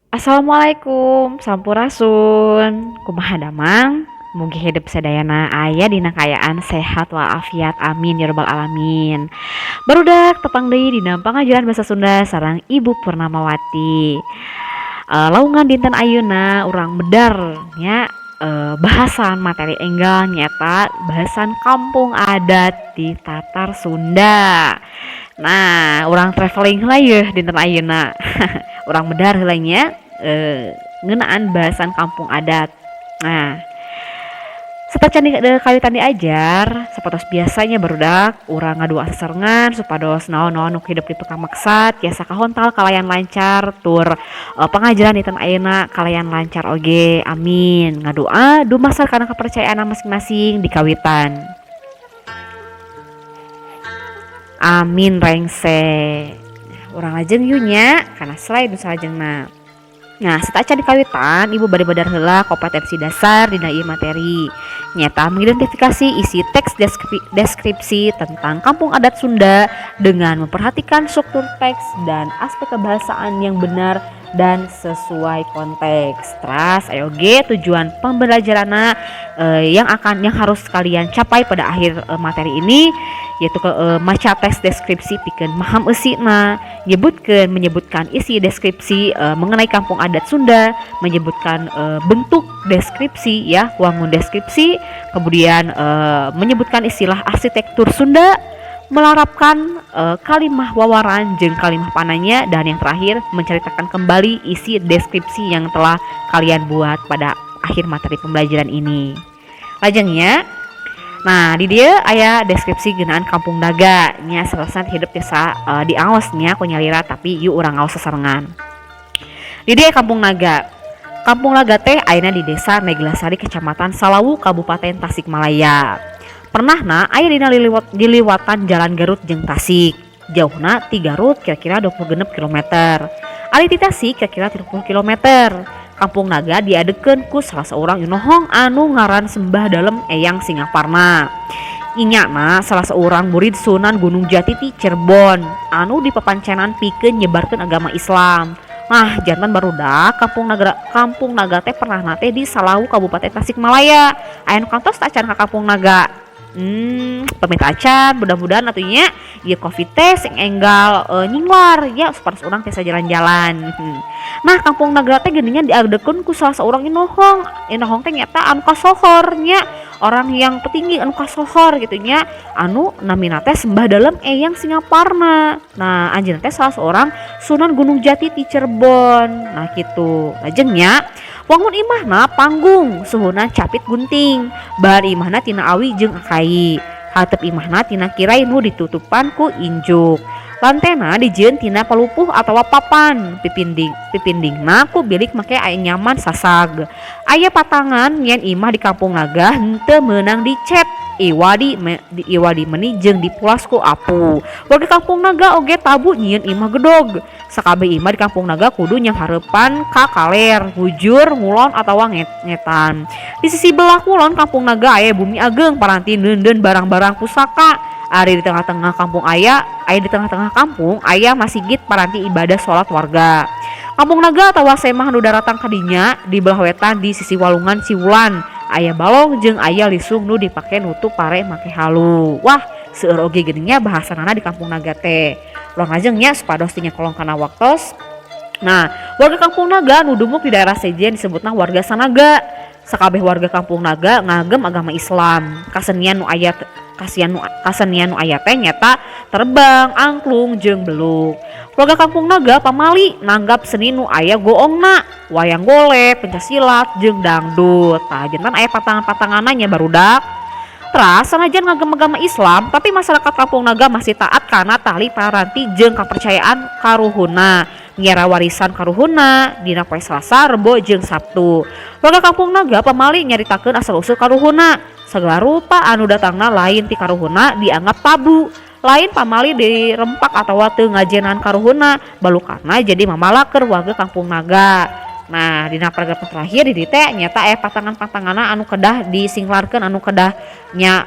Assalamualaikum, sampurasun. Kumaha damang? Mugi hidup sadayana aya dina kaayaan sehat walafiat, amin ya robbal alamin. Barudak, tepang deui dina pangajaran bahasa Sunda sareng Ibu Purnamawati. Laungan dinten ayeuna urang medar nya bahasan materi enggal, nyaeta bahasan kampung adat di Tatar Sunda. Nah, urang traveling heula yeuh dinten ayeuna. Urang medar heula nya ngeunaan bahasan kampung adat. Nah, satacan di kawitan diajar, sapertos biasanya, barudak, urang ngadua sasarengan supados naon-naon nu hidup dipikamaksad tiasa kahontal kalayan lancar, tur pangajaran dinten ayeuna kalayan lancar oge, amin. Ngadoa dumasar kana kepercayaan masing-masing di kawitan. Amin rengse. Urang lajeng yuk nya kana slide nu salajengna. Nah, satacan dikawitan, Ibu bade medar heula kompetensi dasar dina ieu materi. Nyaeta mengidentifikasi isi teks deskripsi tentang kampung adat Sunda dengan memperhatikan struktur teks dan aspek kebahasaan yang benar dan sesuai konteks. Teras aya oge tujuan pembelajaranna yang harus kalian capai pada akhir materi ini, yaitu ke maca teks deskripsi pikeun maham eusina, menyebutkan isi deskripsi mengenai kampung adat Sunda, menyebutkan bentuk deskripsi ya, wangun deskripsi, kemudian menyebutkan istilah arsitektur Sunda, melarapkan kalimah wawaran jeung kalimah pananya, dan yang terakhir menceritakan kembali isi deskripsi yang telah kalian buat pada akhir materi pembelajaran ini. Lajengnya, nah, di dieu aya deskripsi ngeunaan Kampung Naga nya, saleresna hidup tiasa diaos nya ku nyalira, tapi yuk urang ngaos sasarengan. Di dieu Kampung Naga. Kampung Naga teh ayana di Desa Neglasari, Kecamatan Salawu, Kabupaten Tasikmalaya. Pernahna aya dina diliwatan Jalan Garut jeung Tasik. Jauhna ti Garut kira-kira 26 km. Ari ti Tasik kira-kira 30 km. Kampung Naga diadekeun ku salah seorang inohong anu ngaran Sembah Dalem Eyang Singaparna. Inyana salah seorang murid Sunan Gunung Jati ti Cirebon anu dipapancenan pikeun nyebarkeun agama Islam. Nah, janten, barudak, Kampung Naga teh pernahna teh di Salawu, Kabupaten Tasikmalaya. Aya nu kantos tacan ka Kampung Naga? Pamit acan, mudah-mudahan atuh nya ieu Covid teh sing enggal nyinglar ya, supados urang tiasa jalan-jalan. Nah, Kampung Naga teh geuningan diadekeun ku salah seorang inohong. Inohong teh nyaeta anu kasohor nya, orang yang petinggi anu kasohor gitu nya, anu namina teh Sembah Dalem Eyang Singaparna. Nah, anjeunna teh salah seorang Sunan Gunung Jati ti Cirebon. Nah, kitu. Lajeng nya, wangun imahna panggung, suhuna capit gunting. Bahan imahna tina awi jeung kai. Hateup imahna tina kirai nu ditutupan ku injuk. Lantena dijieun tina palupuh atawa papan. Pipindingna ku bilik make anyaman sasag. Aya patangan yen imah di Kampung Naga henteu meunang dicet iwa dimeni jeung dipulas ku apu. Warga Kampung Naga oge tabu nyieun imah gedog. Sakabeh imah di Kampung Naga kudu nyanghareupan ka kaler, ngujur, ngulon atawa ngetan. Di sisi belah kulon Kampung Naga aya bumi ageng paranti neundeun barang-barang pusaka. Ari di tengah-tengah kampung aya di tengah-tengah kampung aya masjid paranti ibadah salat warga. Kampung Naga atawa semah nu daratang kadinya di belah wetan di sisi walungan Ciwulan aya balong jeung aya lisung nu dipake nutup pare make halu. Wah, seueur oge geuning nya bahasanana di Kampung Naga teh. Ulang lajeng nya supados teu nyakolong kana waktos. Nah, warga Kampung Naga nu dumuk di daerah sejen disebutna warga Sanaga. Sakabeh warga Kampung Naga ngagem agama Islam. Kasenian nu aya teh nyaeta terbang, angklung, jeung beluk. Warga Kampung Naga pamali nanggap seni nu aya goongna, wayang golek, pencak silat, jeung dangdut. Tah, janten aya patangan-patanganna nya, barudak. Teras sanajan ngagem agama Islam, tapi masyarakat Kampung Naga masih taat kana tali paranti jeung kapercayaan karuhunna. Ngiara warisan karuhunna dina poe Salasa, Rebo jeung Sabtu. Warga Kampung Naga pamali nyaritakeun asal usul karuhunna. Sagala rupa anu datangna lain ti karuhunna dianggap tabu. Lain pamali dirempak atawa teu ngajenan karuhunna, balukana jadi mamalaker warga Kampung Naga. Nah, dina paragraf terakhir di dieu teh nyaeta aya patangan-patanganna anu kedah disinglarkeun, anu kedah nya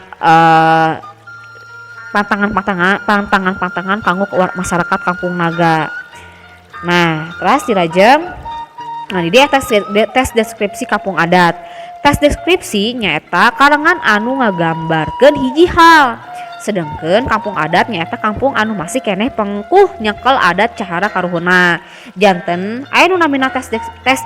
pantangan-pantangan kanggo masyarakat Kampung Naga. Nah, terus dilajeng. Nah, di dieu tes deskripsi kampung adat. Tes deskripsi nyaeta karangan anu ngagambarkeun hiji hal. Sedangkan kampung adat nyaeta kampung anu masih keneh pengkuh nyekel adat cahara karuhunna. Janten aya nu namina tes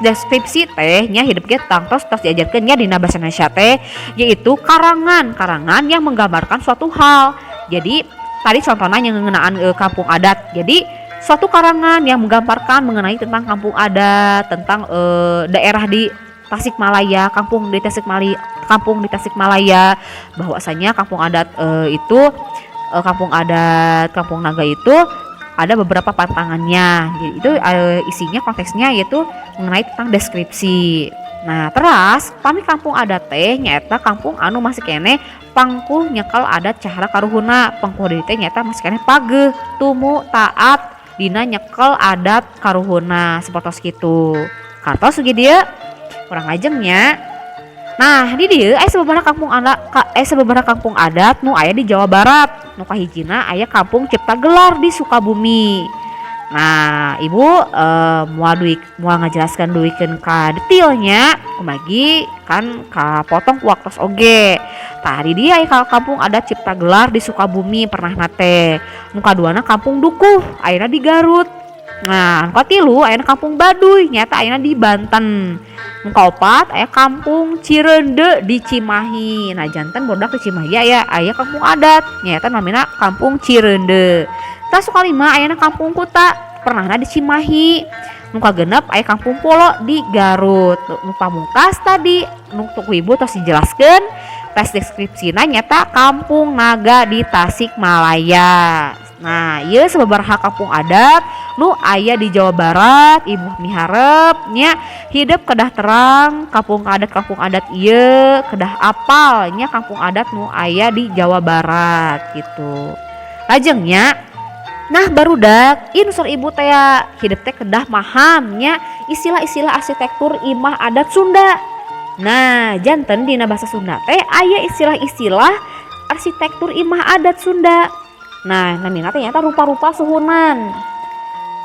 deskripsi teh nya hidup ge tangtos tos diajarkeun nya dina bahasa Indonesia teh, yaitu karangan-karangan yang menggambarkan suatu hal. Jadi tadi contohnya yang ngeunaan kampung adat. Jadi suatu karangan yang menggambarkan mengenai tentang kampung adat, tentang daerah di Tasikmalaya, kampung di Tasikmalaya, bahwasanya kampung adat itu kampung adat Kampung Naga itu ada beberapa pantangannya. Jadi itu isinya konteksnya yaitu mengenai tentang deskripsi. Nah, teras pami kampung adat teh nyaeta kampung anu masih keneh pangkuh nyekel adat cahara karuhunna. Pangkuh deui teh nyaeta masih keneh pageuh, tumu, taat dina nyekel adat karuhunna sapertos kitu. Kartos ugi dieu kurang lajengnya. Nah, di dieu aya sababaraha kampung adat aya sababaraha kampung adat nu aya di Jawa Barat. Nu kahijina aya Kampung Cipta Gelar di Sukabumi. Nah, Ibu moal duit moal ngajelaskeun duikeun ka detailnya, kumargi kan kapotong ku waktos oge. Tah, di dieu aya kampung adat Cipta Gelar di Sukabumi pernahna teh. Nu kaduana Kampung Dukuh ayana di Garut. Nah, anu katilu ayana Kampung Baduy nyaeta ayana di Banten. Nu kaopat aya Kampung Cireundeu di Cimahi. Nah, janten barudak di Cimahi aya kampung adat nyaeta namina Kampung Cireundeu. Tas nu kalima ayana Kampung Kuta pernahna di Cimahi. Nu kagenep aya Kampung Polo di Garut. Nu pamungkas tadi nu ku ibu tos dijelaskeun tes deskripsina nyaeta Kampung Naga di Tasikmalaya. Nah, ieu sababaraha kampung adat nu aya di Jawa Barat. Ibu miharep nya hidup kedah terang kampung adat ieu, kedah apal nya kampung adat nu aya di Jawa Barat gitu. Lajengnya, nah barudak, ieu nu saur ibu teh hidup teh kedah maham nya istilah-istilah arsitektur imah adat Sunda. Nah, janten dina bahasa Sunda teh aya istilah-istilah arsitektur imah adat Sunda. Nah, namina teh nyaeta rupa-rupa suhunan.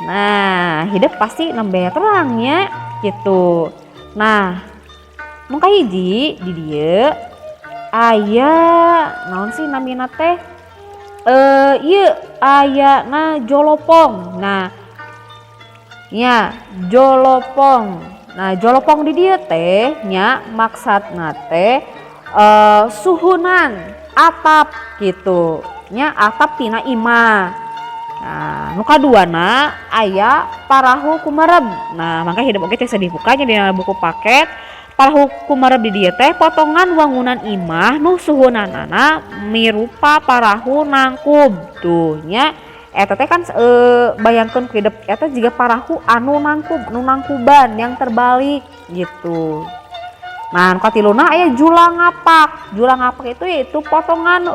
Nah, hidup pasti nembe terangnya gitu. Nah, nu kahiji di dieu aya naon sih namina teh? Ieu ayana jolopong. Nah, nya jolopong. Nah, jolopong di dieu teh nya maksudna teh suhunan atap gitu nya, atap tina imah. Nah, nu kaduana aya parahu kumareb. Nah, mangka hidup oge tiasa dibuka nya dina buku paket. Parahu kumareb di dieu teh potongan wangunan imah nu suhunanana mirupa parahu nangkub. Tuh nya eta teh kan bayangkeun ku hidup eta jiga parahu anu nangkub, nu nangkuban yang terbalik gitu. Nah, nu katiluna aya julang ngapak. Julang ngapak itu yaitu potongan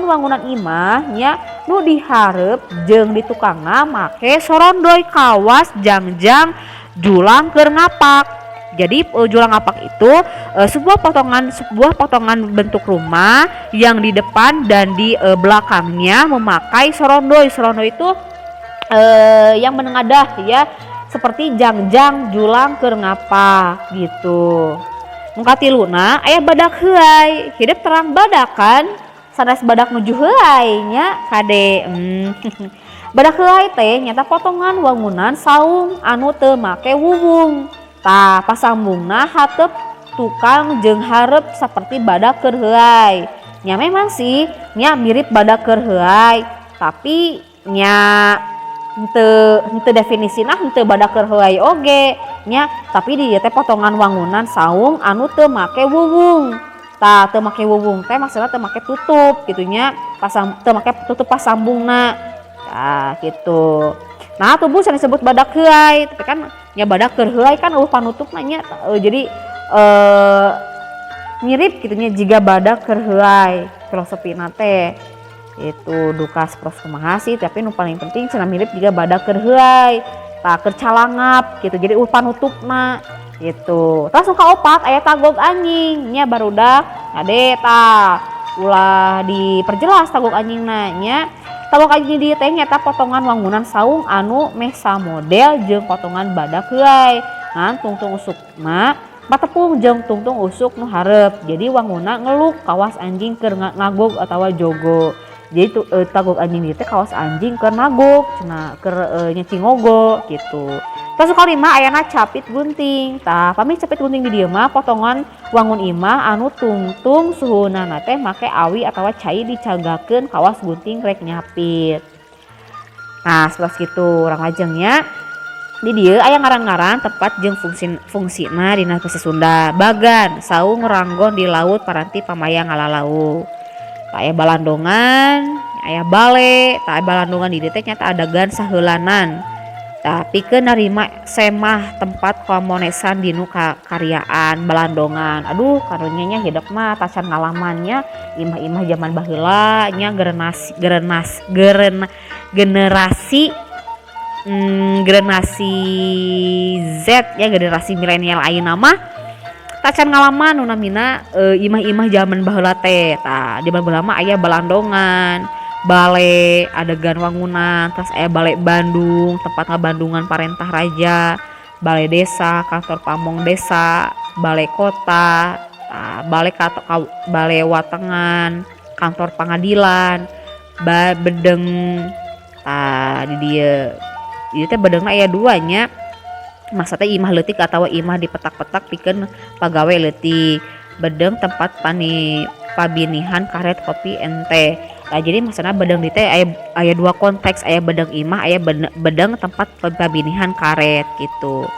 wangunan imah nya nu dihareup jeung di tukangna make sorondoy kawas jangjang julang keur ngapak. Jadi julang ngapak itu sebuah potongan bentuk rumah yang di depan dan di belakangnya memakai sorondoy. Sorondoy itu yang menengadah ya, seperti jangjang julang keur ngapak gitu. Nu katiluna aya badak heuay. Hidup terang badak kan? Sanes badak nuju heuay nya kade. Badak heuay teh nyaeta potongan wangunan saung anu teu make wuwung. Tah, pasambungna hateup tukang jeung hareup saperti badak keur heuay. Nya memang sih nya mirip badak keur heuay, tapi nya henteu definisina henteu badak keur heuay oge nya, tapi di dieu teh potongan wangunan saung anu teu make wuwung. Tah, teu make wuwung teh maksudna teu make tutup gitu nya, teu make tutup pasambungna. Tah, gitu. Nah, tuh Bu disebut badak heuay, tapi kan nya badak keur heuay kan euweuh panutupna nya, jadi mirip gitu nya jiga badak keur heuay filosofina teh. Itu duka sapertos kumaha sih, tapi nu paling penting cenah mirip jiga badak keur heuay, tah keur calangap gitu, jadi euweuh panutupna gitu. Terus nu kaopat aya tagog anjing nya barudak, kade tah ulah diperjelas tagog anjingna nya. Tagog anjing di dieu teh nyaeta potongan wangunan saung anu meh samodel jeung potongan badak heuay ngan tungtung usukna patepung jeung tungtung usuk nu hareup. Jadi wangunna ngeluk kawas anjing keur ngagog atawa jogo. Jadi tagog anjing dieu teh kawas anjing keur nagog cenah keur nyacingogo gitu. Terus kalima ayana capit gunting. Tah, pami capit gunting di dieu mah potongan wangun imah anu tungtung suhunana teh make awi atawa cai dicagakeun kawas gunting rek nyapit. Nah, setelah kitu urang lajeng nya. Di dieu aya ngaran-ngaran tempat jeung fungsina dina basa Sunda. Bagan, saung ranggon di laut paranti pamaya ngalalauk. Tah, aya balandongan, aya bale, tah balandongan di dieu teh nyata adegan saheulanan. Tah, pikeun narima semah tempat pamonesan dinu karyaan balandongan. Aduh, karunya nya hidep mah tacan ngalaman nya imah-imah zaman baheula nya generasi generasi generasi generasi Z ya, generasi milenial ayeuna mah tacan ngalaman nu namina imah-imah zaman baheula teh. Tah, zaman baheula mah aya balandongan, bale adegan wangunan, terus aya bale Bandung, tempat ngabandungan parentah raja, bale desa, kantor pamong desa, bale kota, tah, bale bale watengan, kantor pangadilan, bedeng. Tah, di dieu ieu teh bedengna aya dua nya. Maksudna imah leutik atawa imah dipetak-petak pikeun pagawe leutik. Bedeng tempat pabinihan karet kopi ente. Nah, jadi maksudna bedeng di teh aya dua konteks, aya bedeng imah, aya bedeng tempat pabinihan karet gitu.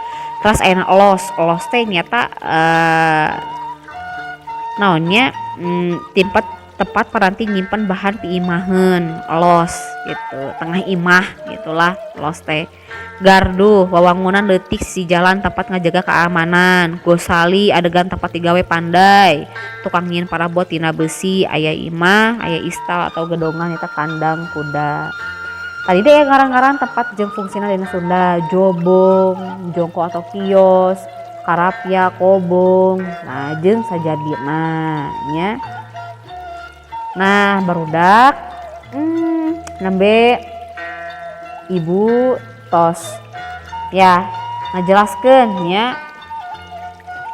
Terus aya los, los teh nyata naonnya tempat paranti nyimpen bahan piimaheun, los gitu, tengah imah gitulah los teh. Gardu, wawangunan leutik si jalan tempat ngajaga keamanan. Gosali, adegan tempat digawe pandai, tukang nyieun parabot tina besi. Aya imah, aya istal atau gedongan eta kandang kuda. Tadi deh ngaran-ngaran tempat jeung fungsina dina Sunda, jobong, jongko atau kios, karapia, kobong, nah jeung sajabina nya. Nah, barudak, nembe ibu tos ya ngajelaskeun nya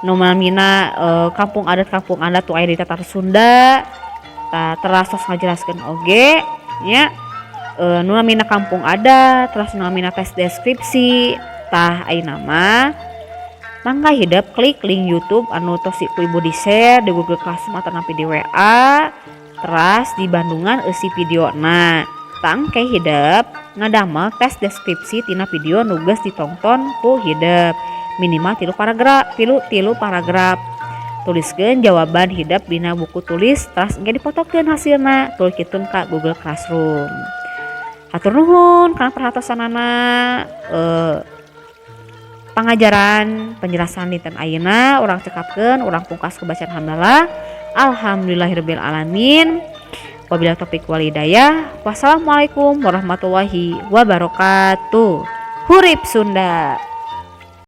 nu namina kampung adat tuh aya di Tatar Sunda. Tah, teras tos ngajelaskeun oge nya nu namina kampung adat, terus nu namina tes deskripsi. Tah, ayeuna mah mangga hidep klik link YouTube anu tos ku ibu di share di Google Classroom atau nampi di WA, teras di Bandungan eusi videona. Tah, engke hidep ngadamel tes deskripsi tina video nu geus ditongton ku hidep, minimal tilu paragraf, tilu tilu paragraf. Tuliskeun jawaban hidep dina buku tulis, teras engke dipotokeun hasilna, tuluy ka Google Classroom. Hatur nuhun kana perhatosanana pangajaran penjelasan dinten ayeuna urang cekapkeun, urang pungkas ku bacaan hamdalah. Alhamdulillahirabbil alamin. Wabillahi taufik wal hidayah. Wassalamualaikum warahmatullahi wabarakatuh. Hurip Sunda.